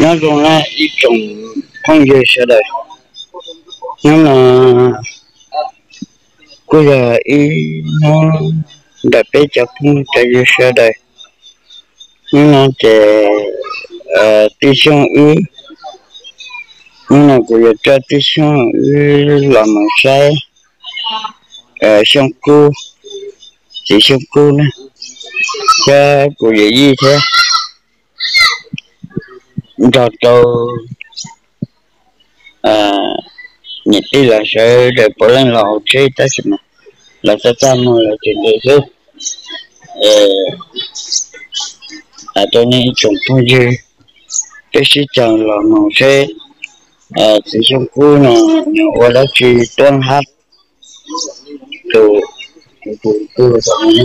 Nyob zoo na ib tsoom phooj ywg sawv daws, hnub no kuj yog ib hnub ntawm peb cov phooj cov ywg sawv daws. Hnub no ces tij Xyooj wb, hnub no kuv yuav coj tij Xyooj wb los mus saib Xyooj Kub, txiv Xyooj Kub na, thiab kuv yawm yij thiab nrog rau niam tij los sawv daws puav leej los hauv tsheb tab sis mas los txaj txaj muag los tseem ntev xwb. Hais rau nej ib tsoom phooj ywg, peb sib caw los mus seb txiv Xyooj Kub no nws ua dab tsi tuab hab tus tus tus tom no.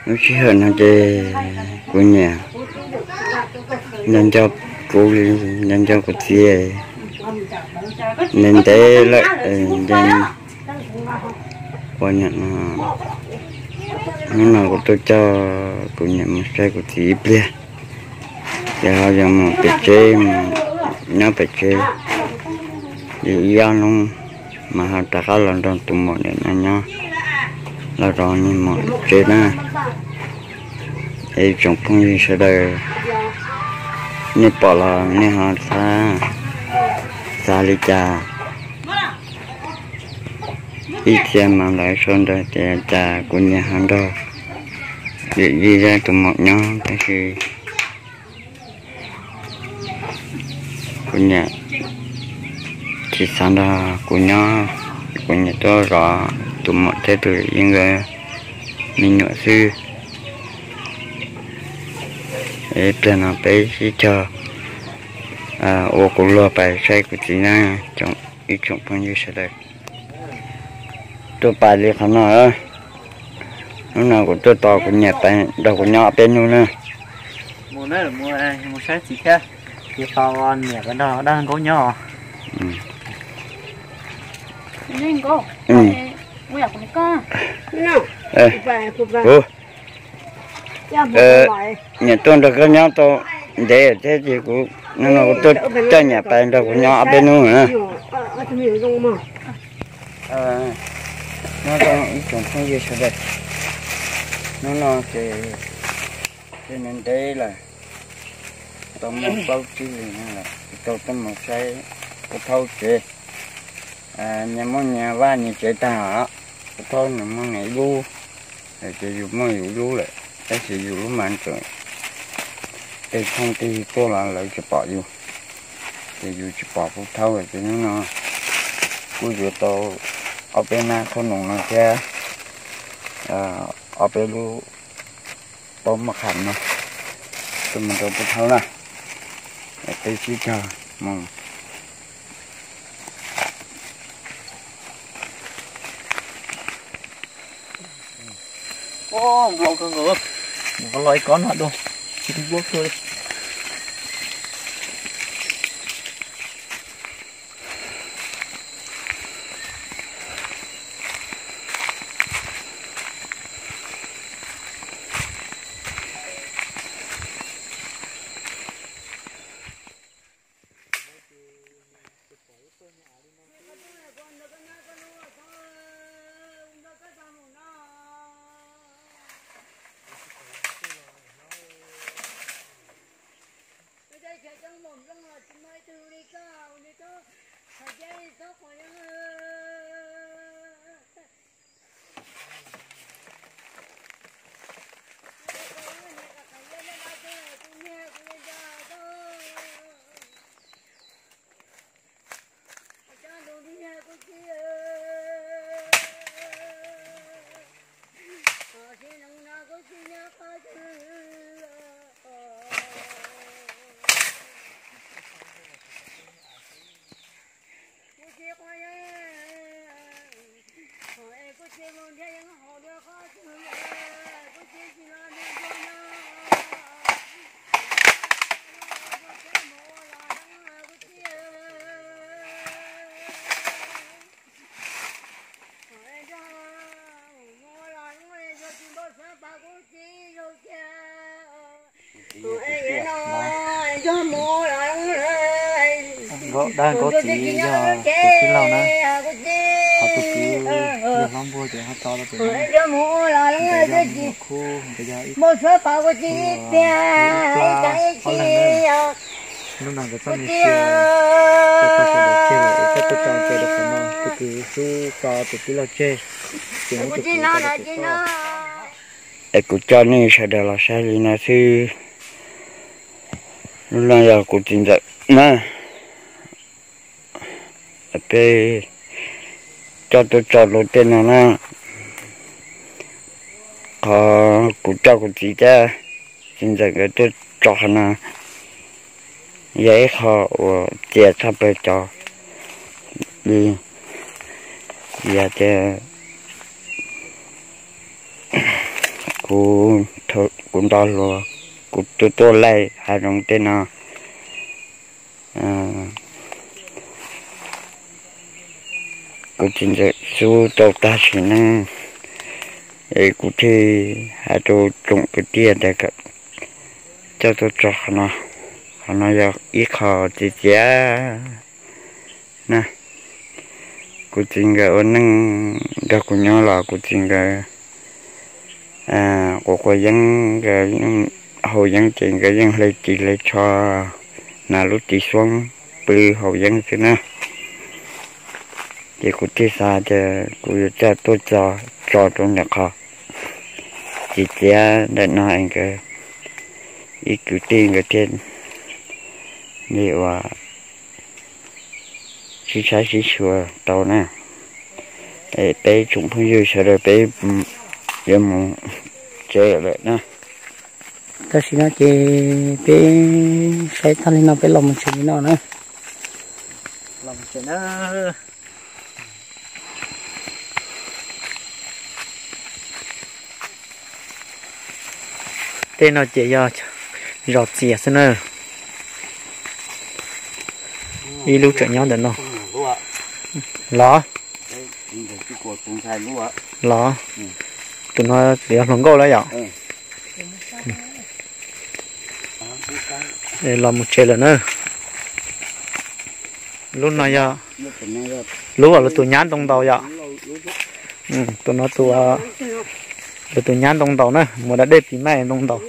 Lub sij hawm no ces kuv niam nco nco kuv, nco nco kuv txiv, ntev ntev lawm, ua niam no, hnub no kuv tuaj coj kuv niam mus saib kuv txiv ib pliag, ces ho yuav mus pem tsev, nyob pem tsev li ib ob hnub mas ho rov qab los nrog tus muam ntawm no nyob, los rau niag muam tsev na. Es tsoom phooj ywg sawv daws, nej pom los nej ho xav, xav li cas? Ib txhia mas lawv sau ntawd tias cas kuv niam ho nrog yawm yij thiab tus muam nyob, tab sis kuv niam tsis xav nrog kuv nyob, kuv niam tuaj zov tus muam thiab tus yawm yij nkawd me nyuam xwb. Ib pliag no peb sib cog ua kuv luag pais saib kuv txiv na, ib tsoom phooj ywg sawv daws. Tuaj pais li qhov no, hnub no kuv tuaj tos kuv niam pais nrog kuv nyob ob peb hnub na. Mus na, mus saib txiv thiab, ces tos niam pais nrog dab Nkauj nyob. Niam tuaj nrog koj nyob tau ntev thiab ces kuv, hnub no kuv tuaj coj niam pais nrog kuv nyob ob peb hnub na. Nyob zoo ib tsoom phooj ywg sawv daws, hnub no ces ntev ntev lawm, tau muaj plaub tsib hlis no lawm, tau tuaj mus saib Pub Thaub tsev. Nyias muaj nyias vaj nyias tsev tag os. Pub Thaub nws muaj nws ib lub, ces yus muaj yus ib lub lawm, tab sis yus lub mas tseem tej phooj tej ywg tuaj los lawv tsis pom yus. Ces yus tsis pom pub thaub ces hnub no kuj yuav tau ob peb nab khaub noom no thiab ob peb lub paub maj qham no tuaj mus rau pub thaub na. Peb sib cog mus. Npau kawg nkaus, nws qhov los ib kob no dua, tsis tau npau kawg li. Nkauj dab nkauj txiv yog tus tij laug na, ho tus kwv yog hlob npuag ces ho tso rau pem no. Nkawd yog muam khub, nkawd yog ib tug ib plab ob leeg na. Hnub no nkawd txoj me sia tau tso sawv daws tseg lawm es koj tuaj tso ntses rau qhov no, tus kwv xub tso tus tij laug tseg, ces muab tus kwv tso rau pem toj. Es kuv coj nej sawv daws los saib li no xwb. Lub no yog kuv txiv ntxawm na. Peb coj tuaj tso rau tej no na. Qhov kuv coj kuv txiv thiab txiv ntxawm nkawd tuaj tso qhov no yog ib qho uas cia tshaj plaws cov li, vim tias kuv, kuv nto hluas, kuv tuaj tuaj laij hav zoov tej no. Kuv txiv ntxawm xub tau tag sim neej, es kuv thiaj hais rau tsoom kwv tij tias kom coj tuaj tso qhov no. Qhov no yog ib qho txiv txiav na. Kuv txiv nkawd ua neej nrog kuv nyob los kuv txiv nkawd quav quav yeeb, nkawd haus yeeb ces nkawd yeej hle ris hle tsho, hnav lub ris xoob pw haus yeeb xwb na. Ces kuv thiaj xav tias kuv yuav coj tuaj tso, tso rau ntawm qhov txiv txiav ntawm no es nkawd ib kwv tij nkawd thiaj li uas sib saib sib xyuas tau na. Es peb tsoom phooj ywg sawv daws peb yuav mus tsev lawm na. Tam sim no ces peb saib tag li no peb los mus tsev li no na. Los mus tsev na. Tej no ces yog zos txias xwb na. Ib lub tseem nyob ntawm no. Los, los, tus no yog hluas nkauj lawm yom. Los mus tsev lawm na. Lub no yog lub uas lawv tus nyab ntoo ntaus yom. Tus no tus, lawv tus nyab ntoo ntaus na, mus da dej pis maij ntoo ntaus,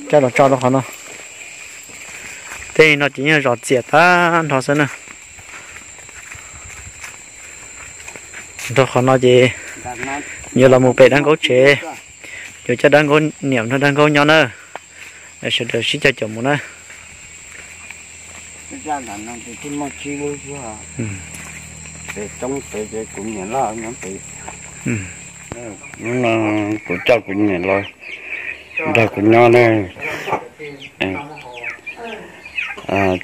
coj los tso rau qhov no. Tej no ces yeej zos txias tag nrho xwb na. Nrog qhov no ces yuav los mus pem dab nkaub tsev, yuav coj dab nkaub niam nrog dab nkaub nyob na. Sawv daws sib cog caum mus na. Zaj ntawm no ces thiaj muaj tsib lub xwb os. Pem roob pem ces kuv niam loj nyob pem. Hnub no kuv coj kuv niam los nrog kuv nyob na,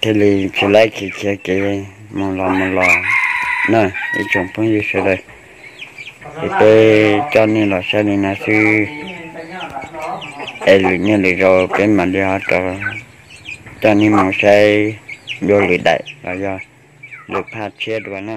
thiaj li tsis laib khiav khiav kev mus los mus los na, ib tsoom phooj ywg sawv daws. Ces peb coj nej los saib li no xwb, es lwm niaj lwm zaus peb mam li ho rov coj nej mus saib dua lwm daim los yog lwm phaj tshiab dua na.